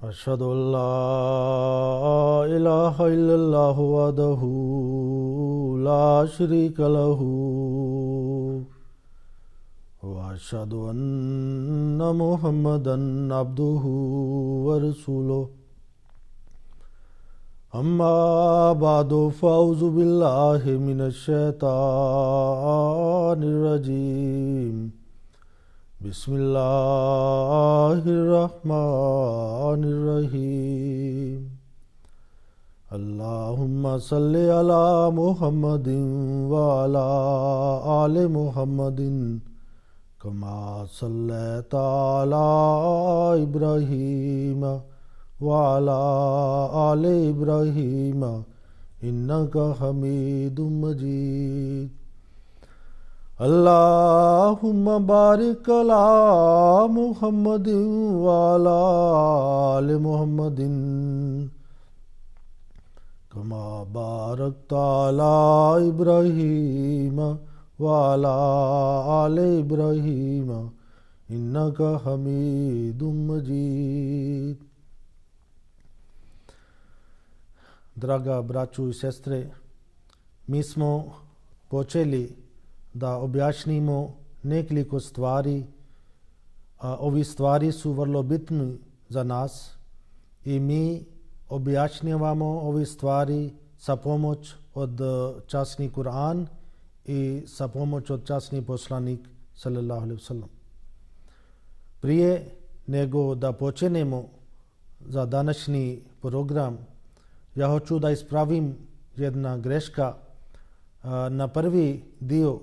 أشهد أن لا إله إلا الله وحده لا شريك له وأشهد أن محمدا عبده ورسوله أما بعد فأعوذ بالله من الشيطان الرجيم بسم الله الرحمن الرحيم اللهم صل على محمد وعلى آل محمد كما صليت على إبراهيم وعلى آل إبراهيم إنك حميد مجيد اللهم بارك على محمد وعلى آل محمد كما باركت على إبراهيم وعلى آل إبراهيم إنك حميد مجيد. Draga braćo i sestre, mi smo počeli da objašnjimo nekoliko stvari, a ovi stvari su vrlo bitni za nas i mi objašnjavamo ove stvari sa pomoć od časni Kur'an i sa pomoć od časni poslanik sallallahu alejhi ve sellem. Prije nego da počnemo za današnji program, ja hoću da ispravim jedna greška na prvi dio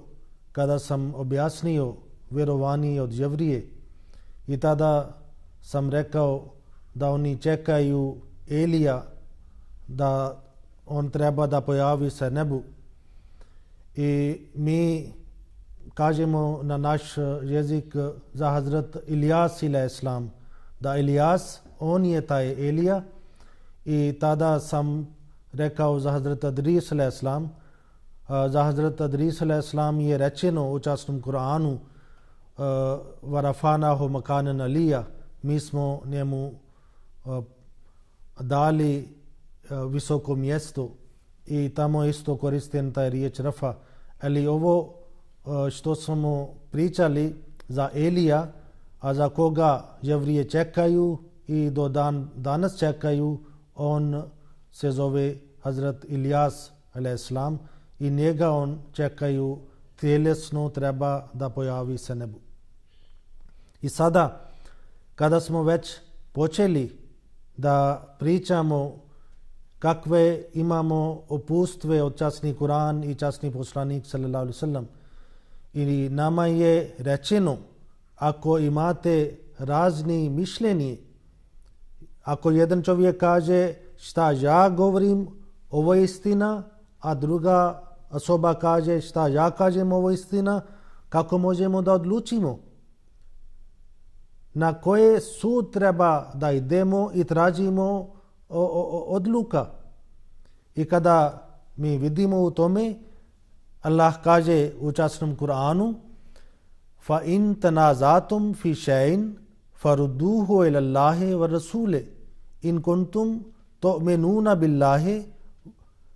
kada sam objasnio vjerovanje od Jevrije i tada sam rekao da oni čekaju Elija, da on treba da pojavi se nebu. I mi kažemo na naš jezik za Hazrat Ilijas a.s. da Ilijas, on je taj Elija, i tada sam rekao za Hazrat Adris a.s. za Hazrat Adris a.s. je rečeno u časnom Kur'anu varafanahu makanan alija, mi smo njemu dali visoko mjesto i tamo isto koristen taj riječ rafa. Ali ovo što smo pričali za Elija, a za koga Jevrije čekaju i do danas čekaju, on se zove Hazrat Ilijas a.s. i njega on čekaju tjelesno, treba da pojavi se nebu. I sada, kada smo već počeli da pričamo kakve imamo uputstve od časni Kur'an i časni poslanik sallallahu alejhi ve sellem, i nama je rečeno, ako imate razni mišljenje, ako jedan čovjek kaže šta ja govorim, ovo je istina, a druga osoba kaže šta ja kažem, ovo je istina, kako možemo da odlučimo? Na koje sud treba da idemo i tražimo odluka? I kada mi vidimo u tome, Allah kaže u časnom Kur'anu fa in tanazatum fi shay'in farudduhu ila Allahi wa rasule in kuntum tu'minuna billahi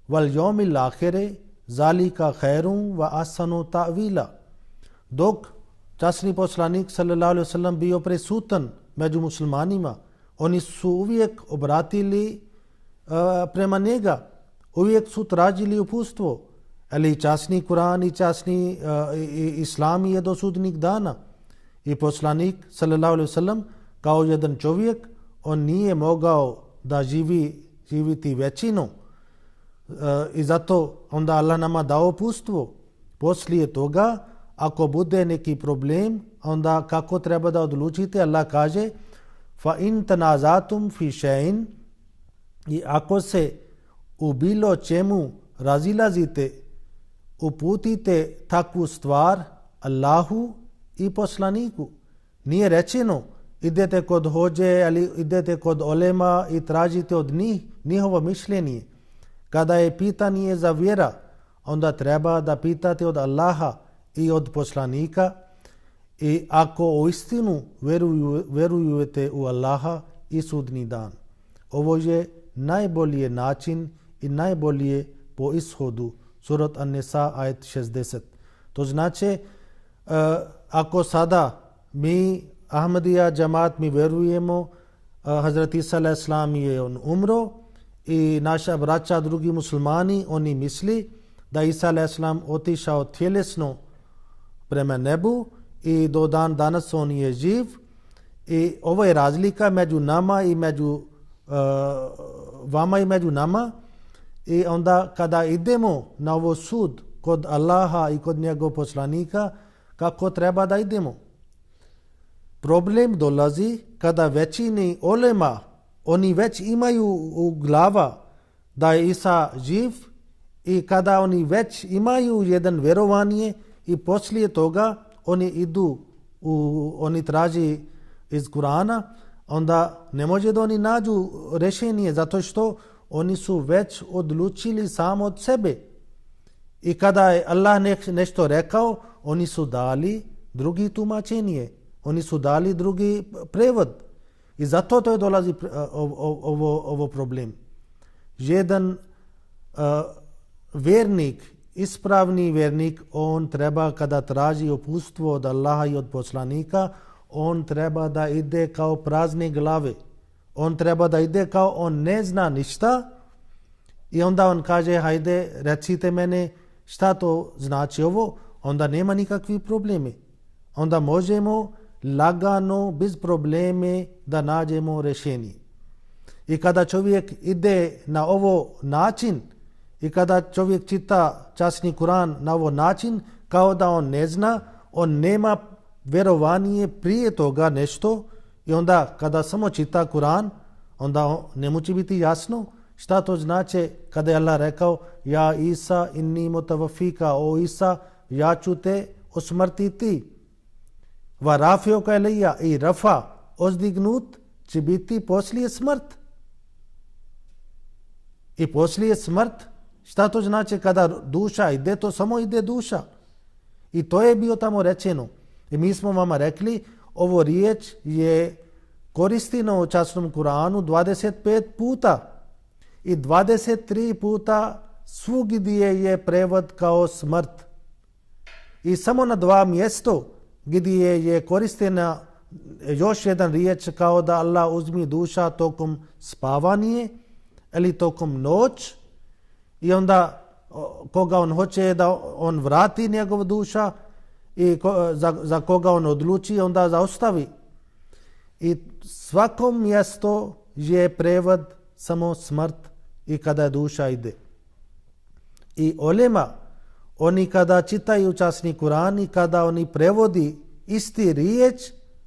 wal yawmil akhir zalika khairun wa ahsanu ta'wila. Dok časni poslanik sallallahu alejhi ve sellem bio prisutan među muslimanima, oni su uvijek obratili prema njega, uvijek su tražili uputstvo. Ali časni Kur'an i časni Islam je do sudnjeg dana. I poslanik sallallahu alejhi ve sellem kao jedan čovjek, on nije mogao da živiti većinu. I zato onda Allah nama dao uputstvo. Poslije toga, ako bude neki problem, onda kako treba da odlučite? Allah kaže fa in tanazatum fi shay'in, i ako se u bilo čemu razilazite, uputite takvu stvar Allahu i poslaniku. Nije rečeno idete kod hođe, ali idete kod olema i tražite od njih njihovo mišljenje. Kada je pitanje za vjera, onda treba da pitate od Allaha i od poslanika. I ako u istinu verujete u Allaha i sudnji dan. Ovo je najbolji način i najbolje po ishodu. Surat An-Nisa ajet 60. To znači, ako sada mi Ahmadija džamat mi vjerujemo Hazrat Isa a.s. je on umro i naša braća drugi muslimani oni misli da Isa a.s. otišao tjelesno prema nebu i do dan danas on je živ i ovo je razlika među nama i među vama i među nama i onda kada idemo na ovo sud kod Allaha i kod njegov poslanika kako treba da idemo. Problem dolazi kada većini olema oni već imaju u glava da je Isa živ i kada oni već imaju jedan vjerovanje i poslije toga oni idu oni traži iz Kur'ana, onda ne može da oni nađu rješenje zato što oni su već odlučili samo od sebe. I kada je Allah nešto rekao, oni su dali drugi tumačenje, oni su dali drugi prevod. I zato to je dolazi ovo problem. Jedan vjernik, ispravni vjernik, on treba kada traži uputstvo od Allaha i od poslanika, on treba da ide kao prazne glave. On treba da ide kao on ne zna ništa i onda on kaže hajde recite mene šta to znači ovo, onda nema nikakvih problemi. Onda možemo lagano, bez probleme da nađemo rješenje. I kada čovjek ide na ovo način i kada čovjek čita časni Kur'an na ovo način, kao da on ne zna, on nema vjerovanje prije toga nešto i onda kada samo čita Kur'an, onda njemu će biti jasno šta to znači kada je Allah rekao ja Isa inni mutawafika, o Isa ja ću te osmrtiti. Va rafioka ilija i rafa ozdignut će biti poslije smrt. I poslije smrt, šta to znači kada duša ide, to samo ide duša. I to je bio tamo rečeno. I mi smo vama rekli, ovo riječ je koristeno u časnom Kur'anu 25 puta. I 23 puta svugdje je prevod kao smrt. I samo na 2 mjesto gdje je koristena još jedan riječ kao da Allah uzmi duša tokom spavanje ili tokom noć i onda koga on hoće da on vrati njegov duša i za koga on odluči onda zaostavi. I svakom mjesto je prevod samo smrt i kada duša ide. I olema, oni kada čitaju časni Kur'an i kada oni prevodi isti riječ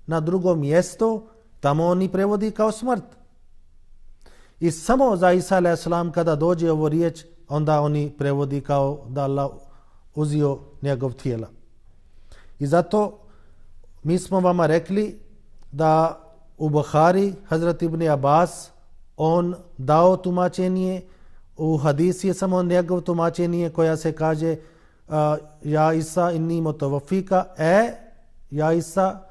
na drugo mjesto, tamo oni prevodi kao smrt. I samo za Isa a.s. kada dođe ovo riječ, onda oni prevodi kao da Allah uzio njegov tijela. I zato mi smo vama rekli da u Buhari Hazrat Ibn Abbas on dao tumačenje, u hadisi je samo njegov tumačenje koja se kaže ja Isa inni mutawafika ja Isa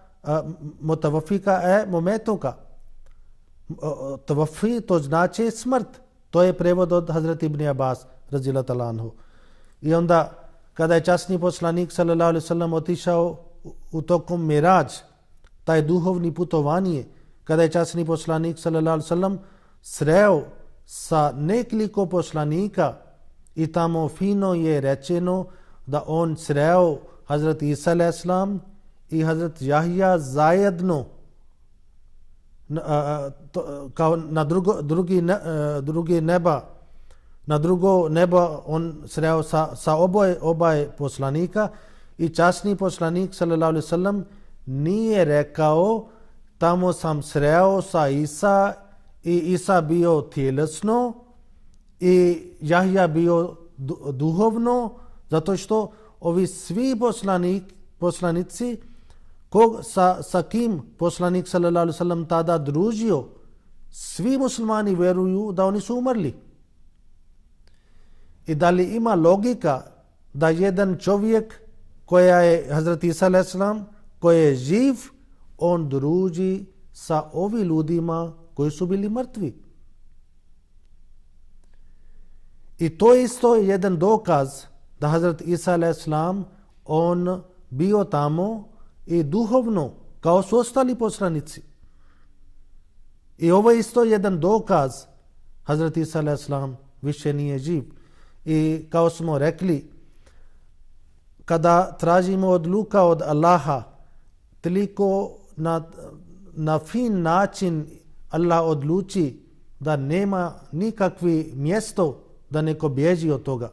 mutawafika mumetuka. Tawafi to znači smrt. To je prevod od Hazrat Ibn Abbas radhiyallahu ta'ala anhu. I onda kada je časni poslanik sallallahu alejhi ve sellem otišao u tokom Mirađ, taj duhovni putovanje, kada je časni poslanik sallallahu alejhi ve sellem sreo sa nekoliko poslanika i tamo fino je rečeno da on sreo Hazrat Isa a.s. i Hazrat Jahja zajedno kao na drugi neba. Na drugo nebo on sreo sa oboje poslanika i časni poslanik sallallahu alejhi ve sellem nije rekao tamo sam sreo sa Isa i Isa bio tjelesno i Jahja bio duhovno, zato što ovi svi poslanici sa kim poslanik sallallahu alejhi ve sellem tada družio, svi muslimani vjeruju da oni su umrli. I da li ima logika da jedan čovjek koja je Hazrat Isa a.s. koji je živ, on druži sa ovim ljudima koji su bili mrtvi. I to je isto jedan dokaz da Hazrat Isa a.s. on bio tamo i duhovno kao su ostali poslanici. I ovo je isto jedan dokaz Hazrat Isa a.s. više nije živ. I kao smo rekli, kada tražimo odluka od Allaha, toliko na fin način Allah odluči da nema nikakvi mjesto da neko bježi od toga.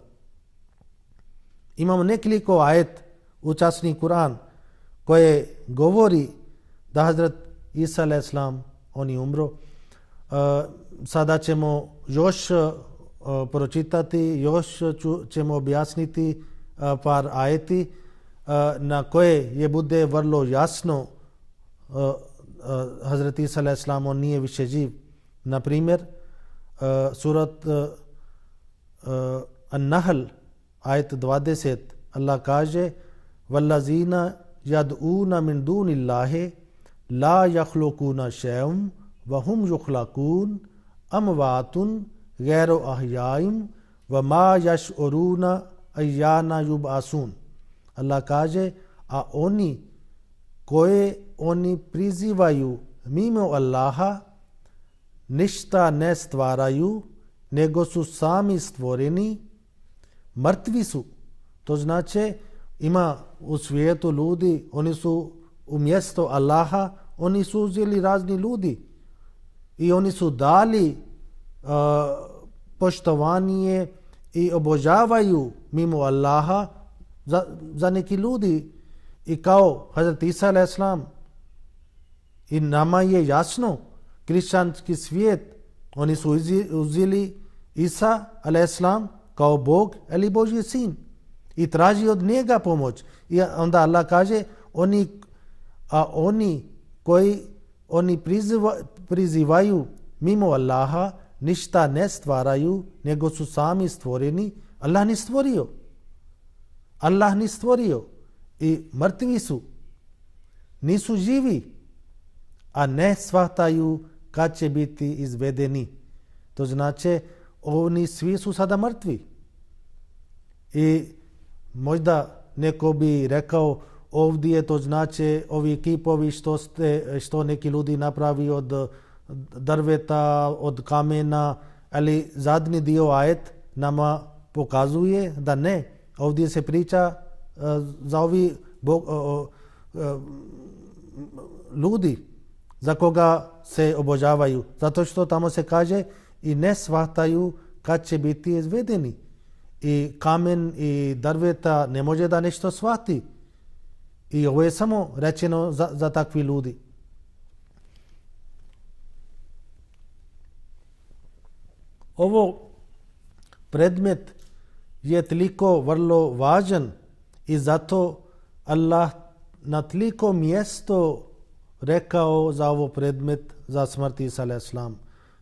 Imamo nekoliko ajet u časni Kur'an koje govori da Hazrat Isa a.s. on je umro. Sada ćemo još pročitati, još ćemo objasniti par ajeti na koje je bude vrlo jasno Hazrat Isa a.s. on nije više živ. Na primjer, surat An-Nahl ajet 20 Allah kaže وَالَّذِينَ يَدْعُونَ مِنْ دُونِ اللَّهِ لَا يَخْلُقُونَ شَيْئًا وَهُمْ يُخْلَقُونَ أَمْوَاتٌ غَيْرُ أَحْيَاءٍ وَمَا يَشْعُرُونَ أَيَّانَ يُبْعَثُونَ. Allah kaže, a oni koje oni prizivaju mimo Allaha ništa ne stvaraju, nego su sami stvoreni, mrtvi su. To znači ima u svijetu ljudi, oni su umjesto Allaha, oni su uzeli razni ljudi i oni su dali poštovanje i obožavaju mimo Allaha za neki ljudi. I kao Hazrat Isa a.s. i nama je jasno, kršćanski svijet, oni su uzeli Isa a.s. kao Bog ili Božji sin i traži od njega pomoć. I onda Allah kaže, oni koji oni prizivaju mimo Allaha ništa ne stvaraju, nego su sami stvoreni. Allah ni stvorio i mrtvi su, nisu živi, a ne shvataju kad će biti izvedeni. To znači oni svi su sada mrtvi. I možda neko bi rekao, ovdje to znači ovi kipovi što neki ljudi napravi od drveta, od kamena, ali zadnji dio ajet nama pokazuje da ne. Ovdje se priča za ovi ljudi za koga se obožavaju. Zato što tamo se kaže i ne shvataju kad će biti izvedeni. I kamen i drveta ne može da nešto shvati. I ovo je samo rečeno za takvi ljudi. Ovo predmet je toliko vrlo važan i zato Allah na toliko mjesto rekao za ovo predmet za smrt Isa a.s.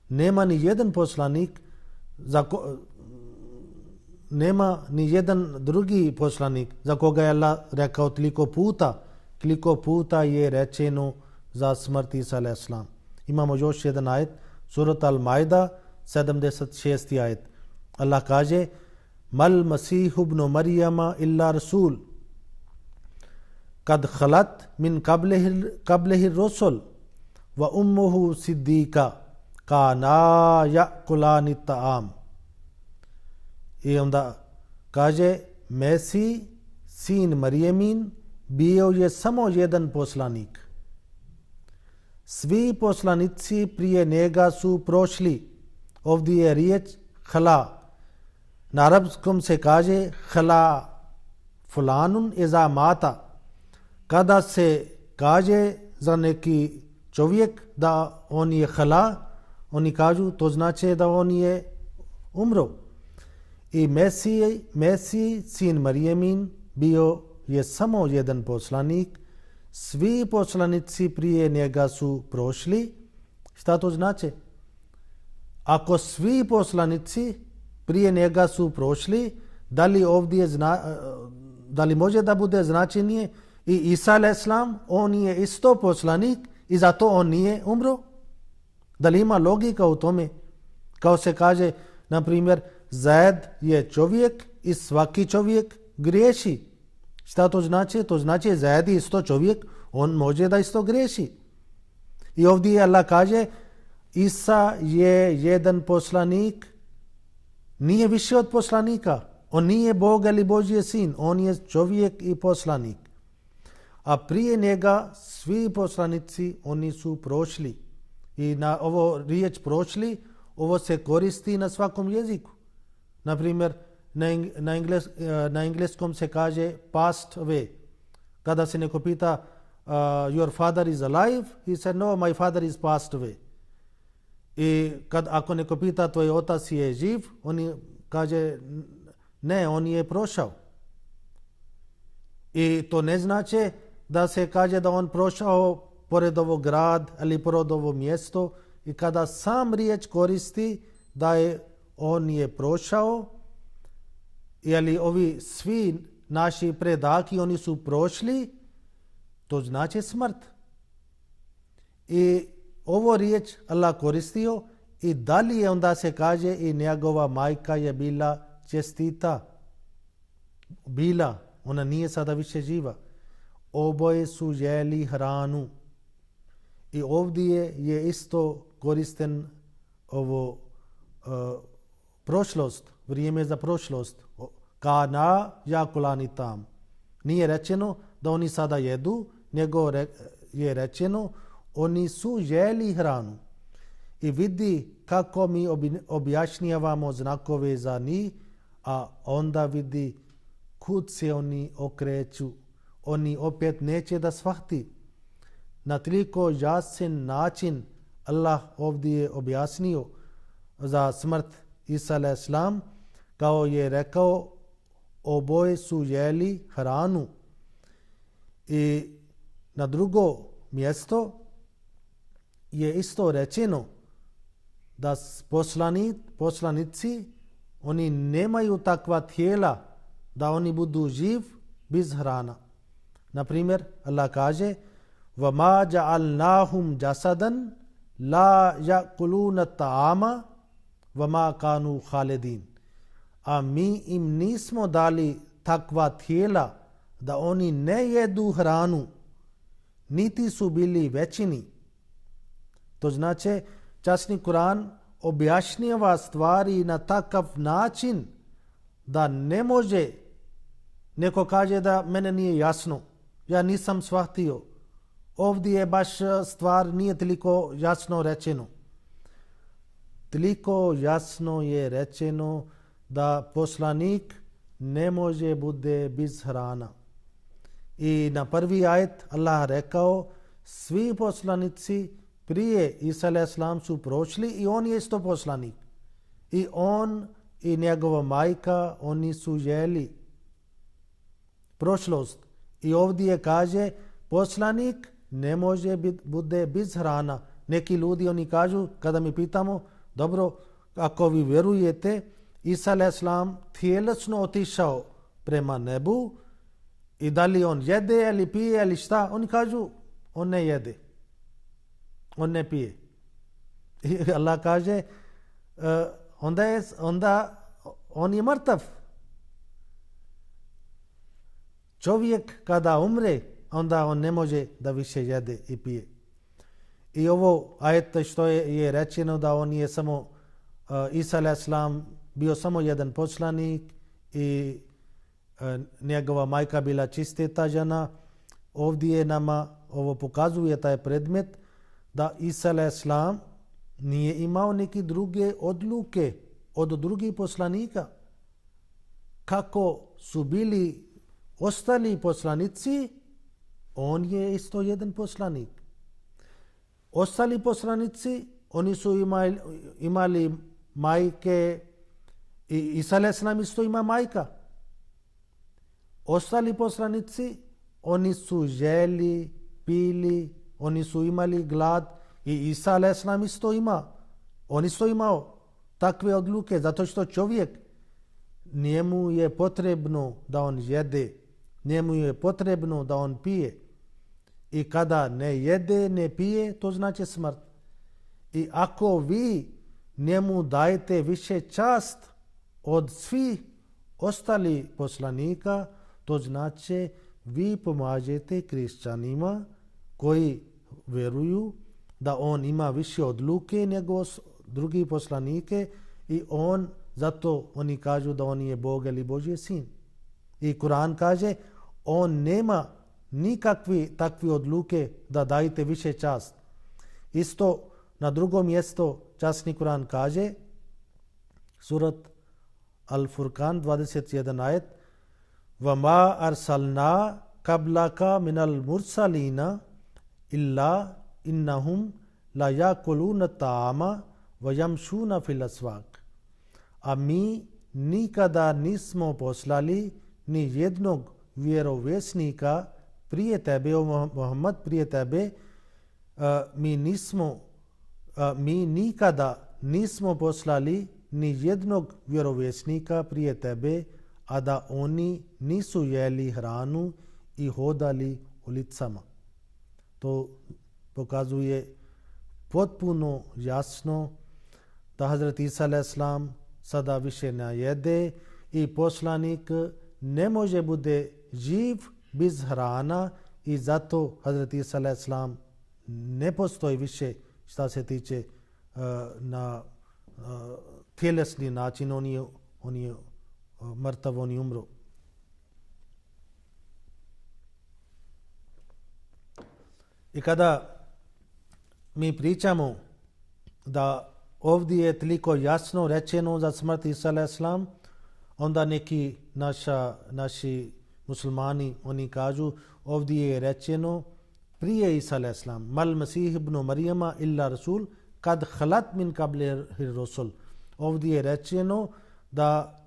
Nema ni jedan poslanik, nema ni jedan drugi poslanik za koga je Allah rekao toliko puta je rečeno za smrt Isa a.s. Imamo još jedan ajet, surat Al-Maida 76. ajet. Allah kaže, mal masihu ibn Maryama illa rasul kad khalat min qablihi rusul wa ummuhu siddiqa kana ya'kulani ta'am. I onda kaže, Mesih, sin Marijemin, bio je samo jedan poslanik. Svi poslanici prije njega su prošli. Ovdje je riječ khala. Na arapskom se kaže khala fulanun iza mata. Kada se kaže za neki čovjek da on je khala, oni kažu to znači da on je umro. I Mesih, sin Marijemin, bio je samo jedan poslanik. Svi poslanici prije njega su prošli. Šta to znači? Ako svi poslanici prije njega su prošli, da li može da bude značenje i Isa a.s. on je isto poslanik i zato on nije umro? Da li ima logika u tome? Kao se kaže, na primjer, Zaid je čovjek i svaki čovjek griješi. Šta to znači? To znači Zaid je isto čovjek, on može da isto griješi. I ovdje Allah kaže, Isa je jedan poslanik, nije više od poslanika. On nije Bog ili Božji sin, on je čovjek i poslanik. A prije njega svi poslanici, oni su prošli. I na ovo riječ prošli, ovo se koristi na svakom jeziku. Na primjer, na engleskom se kaže passed away. Kada se neko pita, your father is alive, he said, no, my father is passed away. I ako neko pita, tvoj otac je živ, on kaže, ne, on je prošao. I to ne znači da se kaže da on prošao pored ovog grad ili pored ovo mjesto. I kada sam riječ koristi da on je prošao, ili ovi svi naši predaki, oni su prošli, to znači smrt. I ovo riječ Allah koristio i dalje onda se kaže i njegova majka je bila čestita. Bila, ona nije sada više živa. Oboje su jeli hranu. I ovdje je isto koristen ovo prošlost, vrijeme za prošlost. Kana jakulani tam. Nije rečeno da oni sada jedu, nego je rečeno oni su jeli hranu. I vidi kako mi objašnjavamo znakove za njih, a onda vidi kud se oni okreću. Oni opet neće da shvati. Na toliko jasan način Allah ovdje je objasnio za smrt Isa a.s. kao je rekao, oboje su jeli hranu. I na drugo mjesto je isto rečeno da poslanici oni nemaju takva tijela da oni budu živ bez hrana. Na primjer, Allah kaže, وَمَا جَعَلْنَاهُمْ جَسَدًا لَا يَأْكُلُونَ الطَّعَامَ وَمَا كَانُوا خَالِدِينَ. A mi im nismo dali takva tijela da oni ne jedu hranu, niti su bili većini. To znači, časni Kur'an objašnjava stvari na takav način da ne može, neko kaže da mene nije jasno, ja nisam shvatio. Ovdje je baš stvar nije toliko jasno rečeno. Toliko jasno je rečeno da poslanik ne može bude bez hrana. I na prvi ajet Allah rekao, svi poslanici prije Isa a.s. su prošli i on je isto poslanik. I on i njegova majka, oni su jeli prošlost. I ovdje kaže, poslanik ne može bude bez hrana. Neki ljudi oni kažu, kada mi pitamo, dobro, ako vi vjerujete, Isa a.s. tjelesno otišao prema nebu i da li on jede ili pije ili šta, oni kažu, on ne jede. On ne pije. I Allah kaže, onda on je mrtav. Čovjek kada umre, onda on ne može da više jede i pije. I ovo ajet što je rečeno da on je samo Isa a.s. bio samo jedan poslanik i njegova majka bila čistita žena. Ovdje nama ovo pokazuje taj predmet da Isa a.s. nije imao neke druge odluke od drugih poslanika. Kako su bili ostali poslanici, on je isto jedan poslanik. Ostali poslanici, oni su imali majke i Isa a.s. isto ima majka. Ostali poslanici, oni su želi, pili, oni su imali glad i Isa a.s. isto ima. On isto imao takve odluke, zato što čovjek, njemu je potrebno da on jede, njemu je potrebno da on pije. I kada ne jede, ne pije, to znači smrt. I ako vi njemu dajete više čast od svih ostalih poslanika, to znači vi pomažete kršćanima koji vjeruju da on ima više odluke nego drugi poslanike i zato oni kažu da on je Bog ili Božji sin. I Kur'an kaže on nema nikakve takve odluke da dajete više čast. Isto na drugom mjestu časni Kur'an kaže, surat Al-Furqan 21 ajet, وَمَا أَرْسَلْنَا قَبْلَكَ مِنَ الْمُرْسَلِينَ إِلَّا إِنَّهُمْ لَا يَأْكُلُونَ الطَّعَامَ وَيَمْشُونَ فِي الْأَسْوَاقِ. A mi nikada nismo poslali ni jednog vjerovjesnika prije tebe, o Muhammed, prije tebe, mi nikada nismo poslali ni jednog vjerovjesnika prije tebe, a da oni nisu jeli hranu i hodali ulicama. To pokazuje potpuno jasno da Hazrat Isa a.s. sada više ne jede i poslanik ne može bude živ bez hrana i zato Hazrat Isa a.s. ne postoji više šta se tiče na tjelesni način, on je mrtav, on je umro. I kada mi pričamo da ovdje je toliko jasno rečeno za smrt Isa a.s., onda neki naši muslimani, oni kažu ovdje je rečeno prije Isa a.s. Mal Masih ibn Marijama illa Rasul kad khalat min qablihi Rasul. Ovdje je rečeno da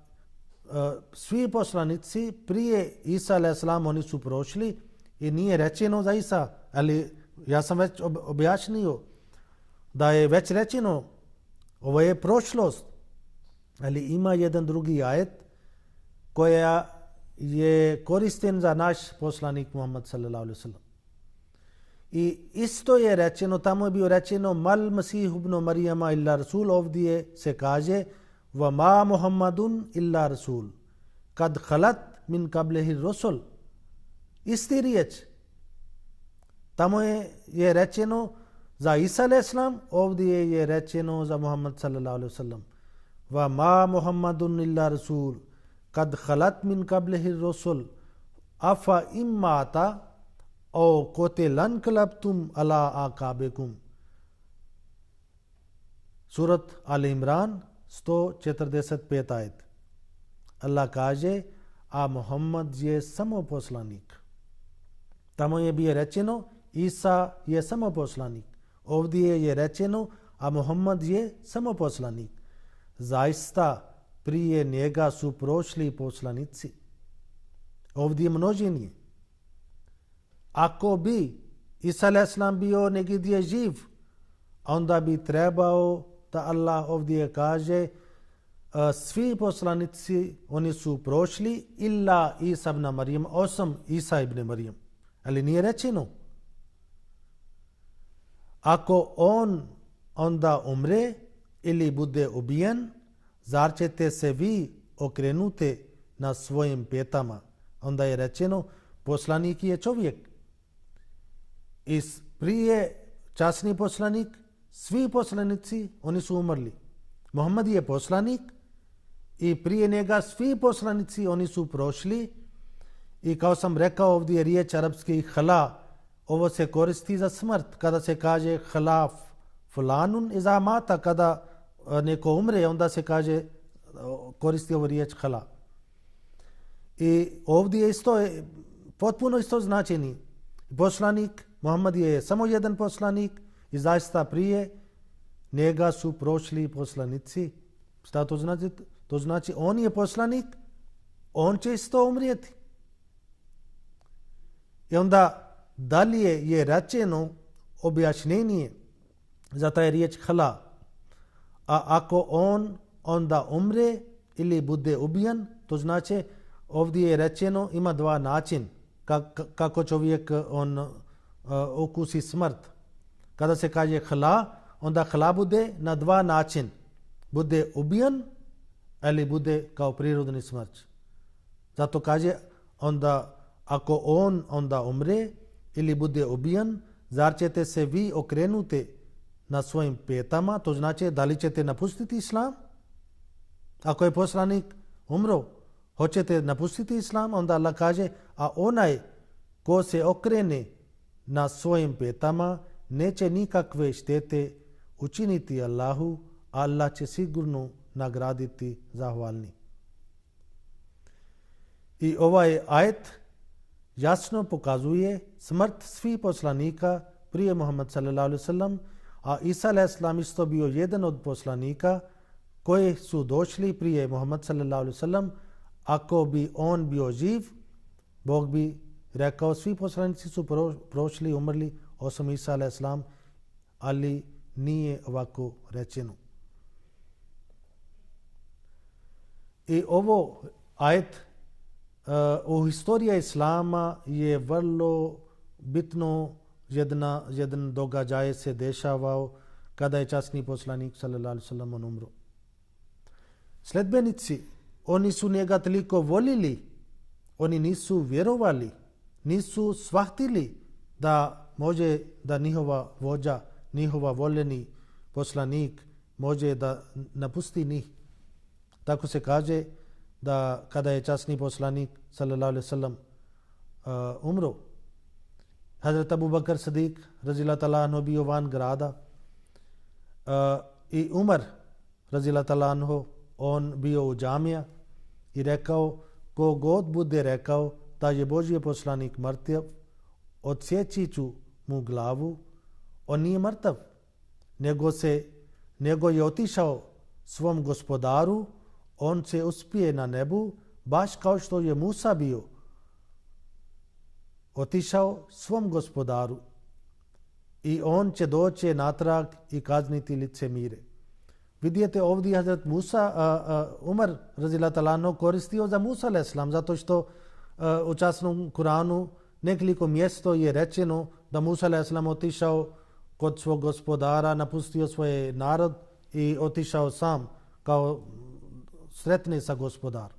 svi poslanici prije Isa a.s. oni su prošli i nije rečeno za Isa, ali ja sam već objašnio da je već rečeno ovo je prošlost, ali ima jedan drugi ajet koja je koristen za naš poslanik Muhammed sallallahu alejhi ve sellem. I isto je rečeno, tamo je bio rečeno Mal Masih ibn Marijama illa Rasul, ovdje se kaže wa ma Muhammadun illa Rasul kad khalat min qablihi Rasul. Isti riječ. Tamo je rečeno za Isa a.s., ovdje je rečeno za Muhammed sallallahu alejhi ve sellem wa ma Muhammadun illa Rasul kad khalat min qablihi Rasul afa immata o kotelan kalabtum ala akabekum. Surat Al-Imran 145 ajet. Allah kaže, a Muhammad je samo poslanik. Tamo je bio rečeno Isa je samo poslanik. Ovdje je rečeno a Muhammad je samo poslanik. Zaista prije njega su prošli poslanici. Ovdje je množenje. Ako bi Isa a.s. bio negdje živ, onda bi trebao da Allah ovdje kaže svi poslanici oni su prošli illa Isa ibn Marijam, osim Isa ibn Marijam. Ali nije rečeno. Ako on onda umre ili bude ubijen, zar ćete se vi okrenuti na svojim petama? Onda je rečeno poslanik je čovjek. I prije časni poslanik, svi poslanici oni su umrli. Muhammed je poslanik i prije njega svi poslanici oni su prošli. I kao sam rekao, ovdje je riječ arapski hala. Ovo se koristi za smrt. Kada se kaže hala fulanun iza mata, kada neko umre, onda se kaže, koristi ovo riječ hala. I ovdje je isto, potpuno isto značenje. Poslanik, Muhammed je samo jedan poslanik i zaista prije njega su prošli poslanici. Šta to znači? To znači on je poslanik, on će isto umrijeti. I onda dalje je rečeno objašnjenje za taj riječ hala. A ako on onda umre ili bude ubijen, to znači ovdje je rečeno ima dva načina kako čovjek on okusi smrt. Kada se kaže hala, onda hla bude na dva način. Bude ubijen ili bude kao prirodni smrt. Zato kaže onda ako on onda umre ili bude ubijen, zar ćete se vi okrenuti na svojim petama? To znači da li ćete napustiti islam? Ako je poslanik umro, hoćete napustiti islam? Onda Allah kaže, a onaj ko se okrene na svojim petama neće nikakve štete učiniti Allahu, Allah će sigurno nagraditi zahvalni. I ovaj ajet jasno pokazuje smrt svih poslanika prije Muhammed sallallahu alejhi ve sellem, a Isa alejhi selam isto bio jedan od poslanika koji su došli prije Muhammed sallallahu alejhi ve sellem. Ako bi on bio živ, Bog bi rekao svi poslanici su prošli, umrli, osim Isa alejhi selam, ali nije ovako rečeno. I ovo ajet u historiji Islama je vrlo bitno. Jedan događaj se dešavao kada je časni poslanik sallallahu alejhi ve sellem umro. Sledbenici, oni su njega toliko volili, oni nisu vjerovali, nisu shvatili da može da njihova vođa, njihova voljeni poslanik može da napusti njih. Tako se kaže da kada je časni poslanik sallallahu alejhi ve sellem umro, Hazrat Abu Bakr Siddiq radhiyallahu ta'ala anhu bio van grada i Umar radhiyallahu ta'ala anhu on bio u džamija i rekao, ko god bude rekao da je Božji poslanik mrtav, odsjeći ću mu glavu. On nije mrtav, nego je otišao svom gospodaru, on se uspije na nebu, baš kao što je Musa bio otišao svom gospodaru i on će doći natrag i kazniti licemire. Vidite ovdje Hazrat Umar radhiyallahu ta'ala anhu koristio za Musa alejhi selam, zato što u časnom Kuranu nekoliko mjesto je rečeno da Musa alejhi selam otišao kod svog gospodara, napustio svoj narod i otišao sam kao sretne sa gospodarom.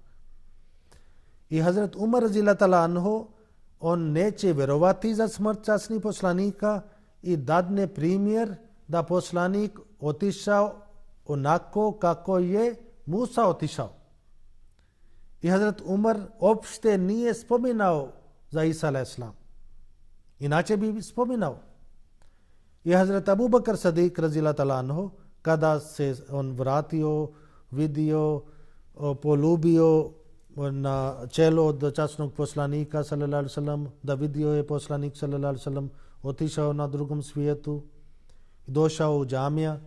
I Hazrat Umar radhiyallahu ta'ala anhu on neće vjerovati za smrt časnih poslanika i dadne primjer da poslanik otišao onako kako je Musa otišao. I Hazrat Umar opšte nije spominao za Isa alejhi selam. Inače bi spominao. I Hazrat Abu Bakr Siddiq radhiyallahu ta'ala anhu kada se on vratio, vidio, polubio na čelo od časnog poslanika sallallahu alejhi ve sellem, da vidio je poslanik sallallahu alejhi ve sellem, otišao na drugom svijetu, došao u džamija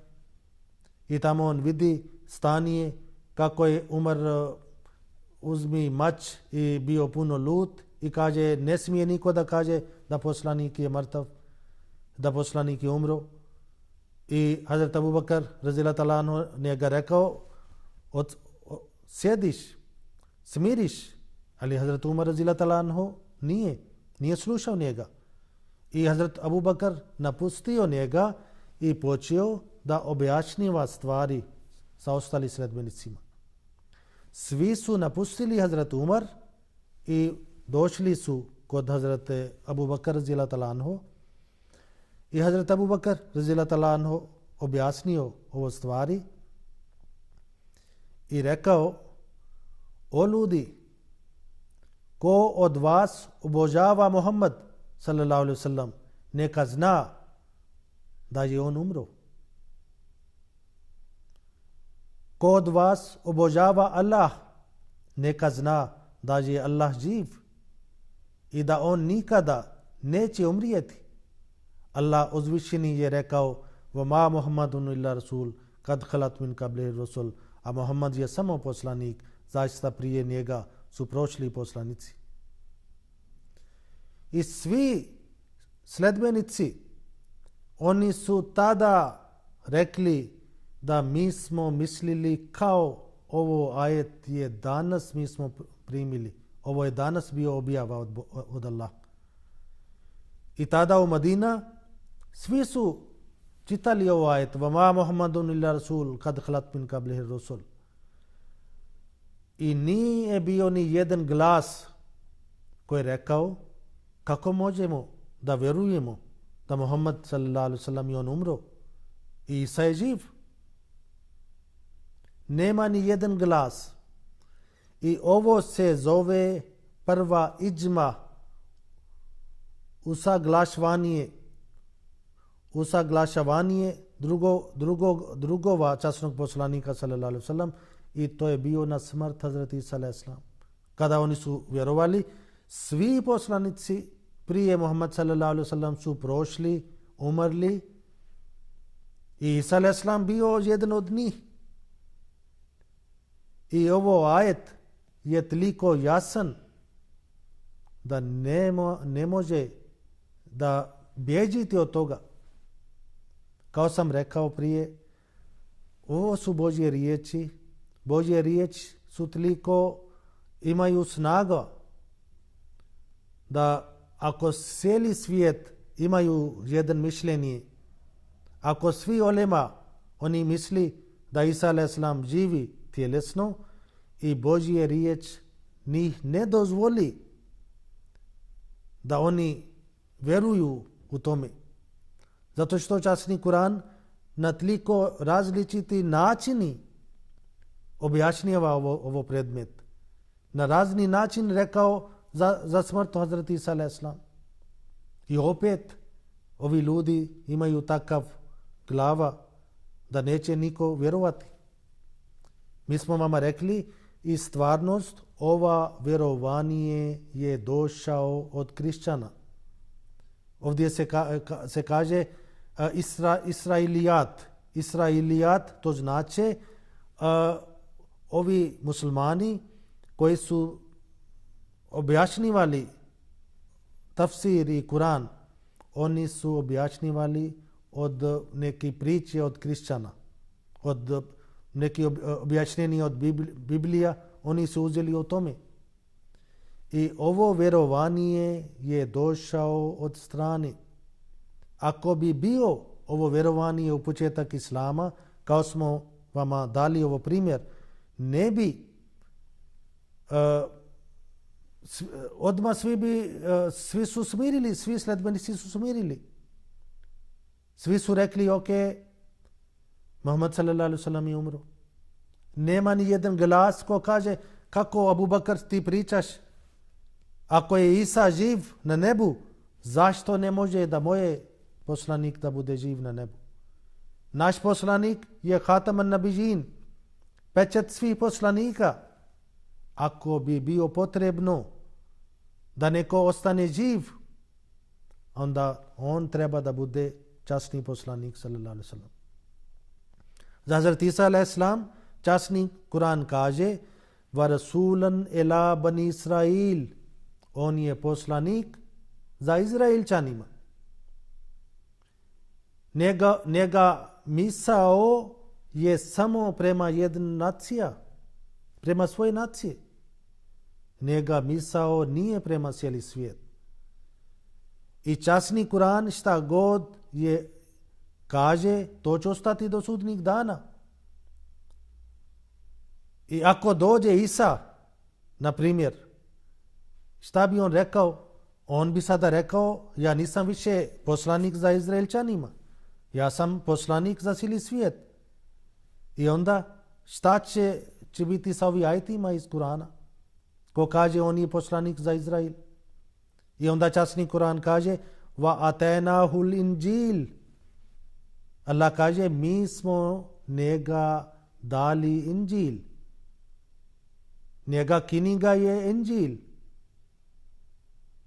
i tamo on vidi stanje kako je Umar uzmi mač i bio puno lut i kaže ne smije niko da kaže da poslanik je mrtav, da poslanik je umro. I Hazrat Abu Bakr radhiyallahu ta'ala anhu njega rekao sjediš, smiriš, ali Hazrat Umar radhiyallahu ta'ala anhu nije slušao njega. I Hazrat Abu Bakr napustio njega i počeo da objašnjava stvari sa ostali sledbenicima. Svi su napustili Hazrat Umar i došli su kod Hazrat Abu Bakr radhiyallahu ta'ala anhu i Hazrat Abu Bakr radhiyallahu ta'ala anhu objasnio ovo stvari i rekao, o ljudi, ko od vas obožava Muhammed sallallahu alejhi ve sellem, neka zna da je on umro. Ko od vas obožava Allah, neka zna da je Allah živ i da on nikada neće umrijeti. Allah uzvišeni je rekao, وَمَا مُحَمَّدٌ إِلَّا رَسُولٌ قَدْ خَلَتْ مِنْ قَبْلِهِ الرُّسُلُ, a Muhammad je samo poslanik, zaista prije njega su prošli poslanici. I svi sledbenici, oni su tada rekli da mi smo mislili kao ovo ajet je danas mi smo primili. Ovo je danas bio objava od Allah. I tada u Madina svi su čitali ovo ajet vama Muhammadun illa rasul kad khalat min qablihi rusul. I nije bio ni jedan glas koji je rekao kako možemo da vjerujemo da Muhammad sallallahu alaihi wasallam je on umro i Isa je živ. Nema ni jedan glas. I ovo se zove prva iđma, usaglašavanje drugova časnog poslanika sallallahu alaihi wasallam, i to je bio na smrt Hazreti Isa alaihi salam. Kada oni su vjerovali, svi poslanici prije Muhammad sallallahu alaihi wasallam su prošli, umrli, i Isa alaihi salam bio jedan od njih. I ovo ajet je toliko jasan da ne može da bježite od toga. Kao sam rekao prije, ovo su Božje riječi. Božje riječi su toliko, imaju snaga da ako cijeli svijet imaju jedan mišljenje, ako svi olema oni misli da Isa alejhi selam živi tjelesno, i Božje riječ njih ne dozvoli da oni vjeruju u tome. Zato što časni Kur'an na toliko različiti načini objašnjava ovo predmet. Na razni način rekao za smrt Hazreti Isa alejhi selam. I opet ovi ljudi imaju takav glava da neće niko vjerovati. Mi smo vama rekli, i stvarnost, ova vjerovanje je došao od kršćana. Ovdje se kaže Israilijat. Israilijat to znači ovi muslimani koji su objašnjivali tafsir i Kur'an, oni su objašnjivali od neke priče od kršćana, od neki objašnjenje od Biblija, oni su uzeli o tome. I ovo vjerovanje je došao od strane. Ako bi bio ovo vjerovanje u početak Islama, kao smo vama dali ovo primjer, ne bi odmah svi su smirili, svi sledbenici su smirili. Svi su rekli, ok, Muhammad sallallahu alaihi wasallam je umro. Nema ni jedan glas ko kaže kako Abu Bakr ti pričaš. Ako je Isa živ na nebu, zašto ne može da moje poslanik da bude živ na nebu? Naš poslanik je Hataman Nabijin, pečat svih poslanika. Ako bi bio potrebno da neko ostane živ, onda on treba da bude časni poslanik sallallahu alaihi wasallam. Za Hazreti Isa alejhi selam časni Kur'an kaže va rasulan ila bani Israil, on je poslanik za Izraelčanima. Njega misao je samo prema jedna nacija, prema svoje nacije. Njega misao nije prema cijeli svijet. I časni Kur'an šta god je kaže, to će ostati do sudnjeg dana. I ako dođe Isa, na primjer, šta bi on rekao? On bi sada rekao, ja nisam više poslanik za Izraelčanima. Ja sam poslanik za cijeli svijet. I onda šta će biti sa ovim ajetima iz Kur'ana? Ko kaže on je poslanik za Izrael? I onda časni Kur'an kaže va atenahul inđil. Allah kaže mi smo njega dali inđil. Njega knjiga je inđil.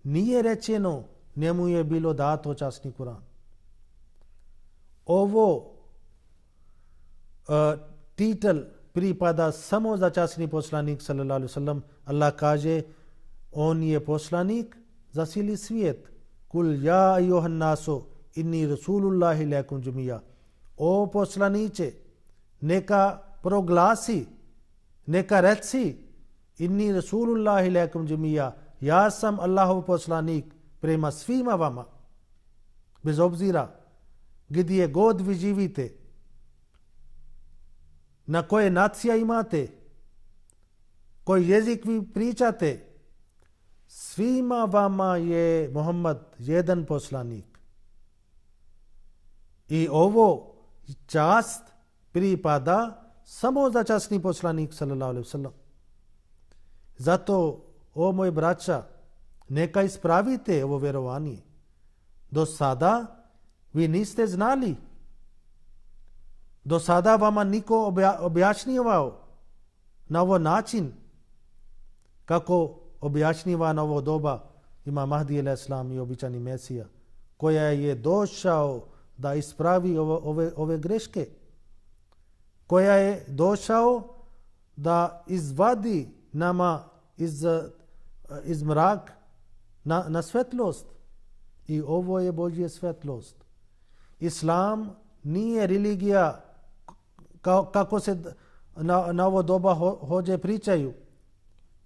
Nije rečeno njemu je bilo dato časni Kur'an. Ovo titel pripada samo za časni poslanik sallallahu alaihi wasallam. Allah kaže on je poslanik za cijeli svijet. Kul ja ayyuhan nasu inni rasulullahi ilaikum džemija. O poslaniče, neka proglasi, neka reci inni rasulullahi ilaikum džemija. Ja sam Allahov poslanik prema svima vama. Bez obzira gdje god vi živite, na koje nacija imate, koji jezik vi pričate, svima vama je Muhammad jedan poslanik. I ovo čast pripada samo za časni poslanik sallallahu alejhi ve sellem. Zato, o moji braća, neka ispravite ovo vjerovanje. Do sada vi niste znali. Do sada vama niko objašnjavao na ovo način kako objašnjiva na ovo doba Imam Mahdi al-Islam i običani Mesija, koja je došao da ispravi ove greške, koja je došao da izvadi nama iz mrak na svetlost. I ovo je Božja svetlost. Islam nije religija kako se na ovo doba hođe pričaju.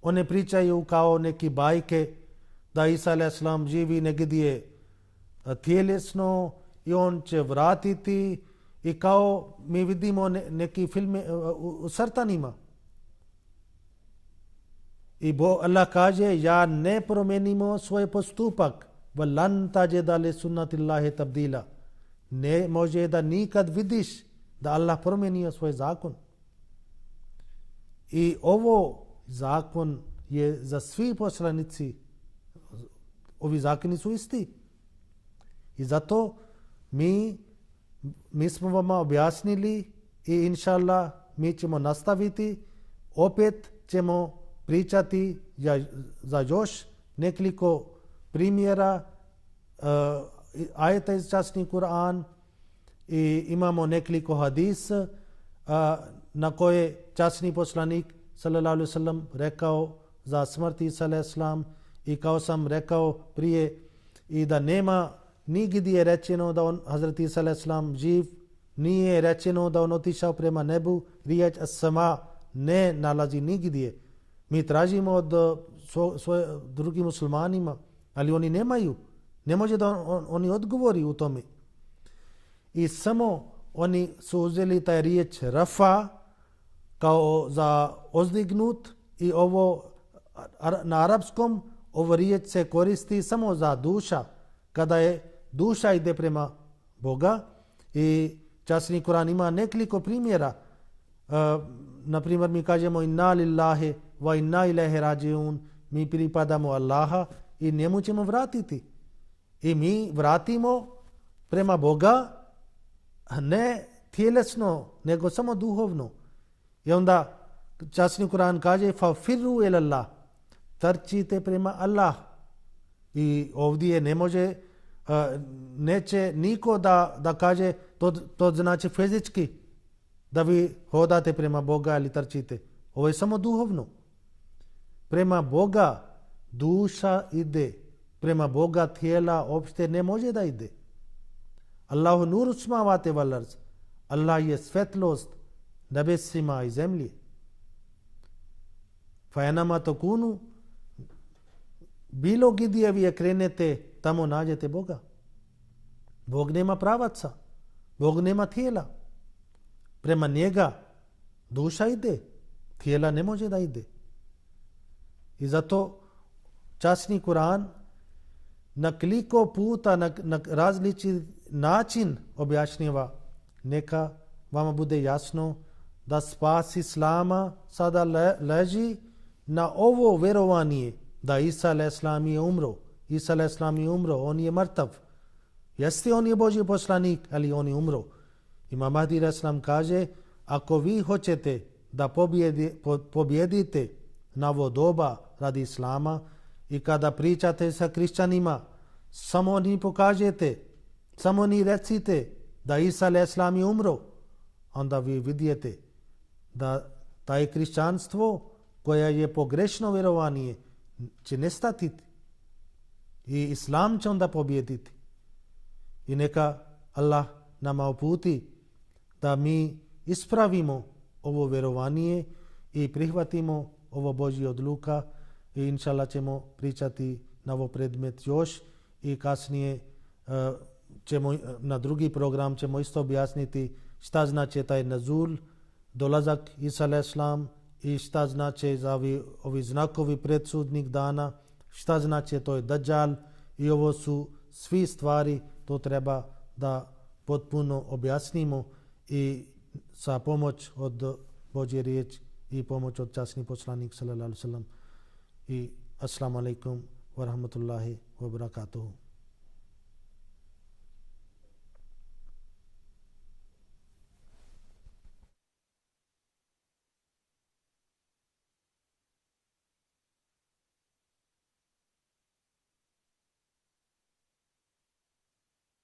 One pričaju kao neki bajke da Isa a.s. živi negdje tjelesno i on će vratiti, i kao mi vidimo neki filme u crtanima. I Allah kaže, ja ne promenimo svoj postupak. Walan tajida li sunnatillahi tabdila. Ne može da nikad vidiš da Allah promijenio svoj zakon. I ovo zakon je za svi poslanici. Ovi zakoni su isti. I zato mi smo vama objasnili i inša Allah mi ćemo nastaviti. Opet ćemo pričati za još nekoliko primjera ajeta iz časni Kur'an i imamo nekoliko hadisa na koje časni poslanik sallallahu alejhi ve sellem rekao za smrt Isa a.s. i kao sam rekao prije i da nema nigdje rečeno da on Hazrat Isa a.s. živ, nije rečeno da on otišao prema nebu, riječ as-sama ne nalazi nigdje. Mi tražimo od drugim muslimanima, ali oni nemaju. Ne može da oni odgovori u tome. I samo oni su uzeli taj riječ rafa kao za ozdignut i ovo na arapskom ovo riječ se koristi samo za duša. Kada je duša ide prema Boga i časni Kur'an ima nekoliko primjera. Na primjer mi kažemo inna lillahi wa inna ilaihi rajiun, mi pripadamo Allaha i njemu ćemo vratiti. I mi vratimo prema Boga ne tjelesno, nego samo duhovno. I onda časni Kur'an kaže fafirru ila Allah, trčite prema Allah. I ovdje ne može, neće niko da kaže to znači fizički da vi hodate prema Boga ili trčite. Ovo je samo duhovno. Prema Boga duša ide. Prema Boga tijela opšte ne može da ide. Allahu nuru samavati wal ard. Allah je svetlost nebesima i zemlji. Fa enama takunu, bilo gdje vi krenete, tamo nađete Boga. Bog nema pravaca. Bog nema tijela. Prema njega duša ide. Tijela ne može da ide. I zato časni Kur'an na koliko puta na različit način objašnjava. Neka vama bude jasno da spas Islama sada leži na ovo vjerovanje da Isa a.s. je umro. Isa a.s. je umro, on je mrtav. Jeste on je Božji poslanik, ali on je umro. Imam Mahdi a.s. kaže, ako vi hoćete da pobjedite na ovo doba radi Islama i kada pričate sa kršćanima, samo ni pokažete, samo ni recite da Isa a.s. je umro, onda vi vidite da taj kršćanstvo koje je pogrešno vjerovanje će nestati i Islam će onda pobjediti. I neka Allah nama uputi da mi ispravimo ovo vjerovanje i prihvatimo ovo Božji odluka i inša Allah ćemo pričati na ovo predmet još i kasnije na drugi program ćemo isto objasniti šta znači taj nazul, dolazak Isa a.s. i šta znači za ovi znakovi predsudnih dana, šta znači to je Dajjal i ovo su svi stvari, to treba da potpuno objasnimo i sa pomoć od Božje riječi i pomoć od časnih poslanika sallallahu alejhi ve sellem. I assalamu alaikum wa rahmatullahi wa barakatuhu.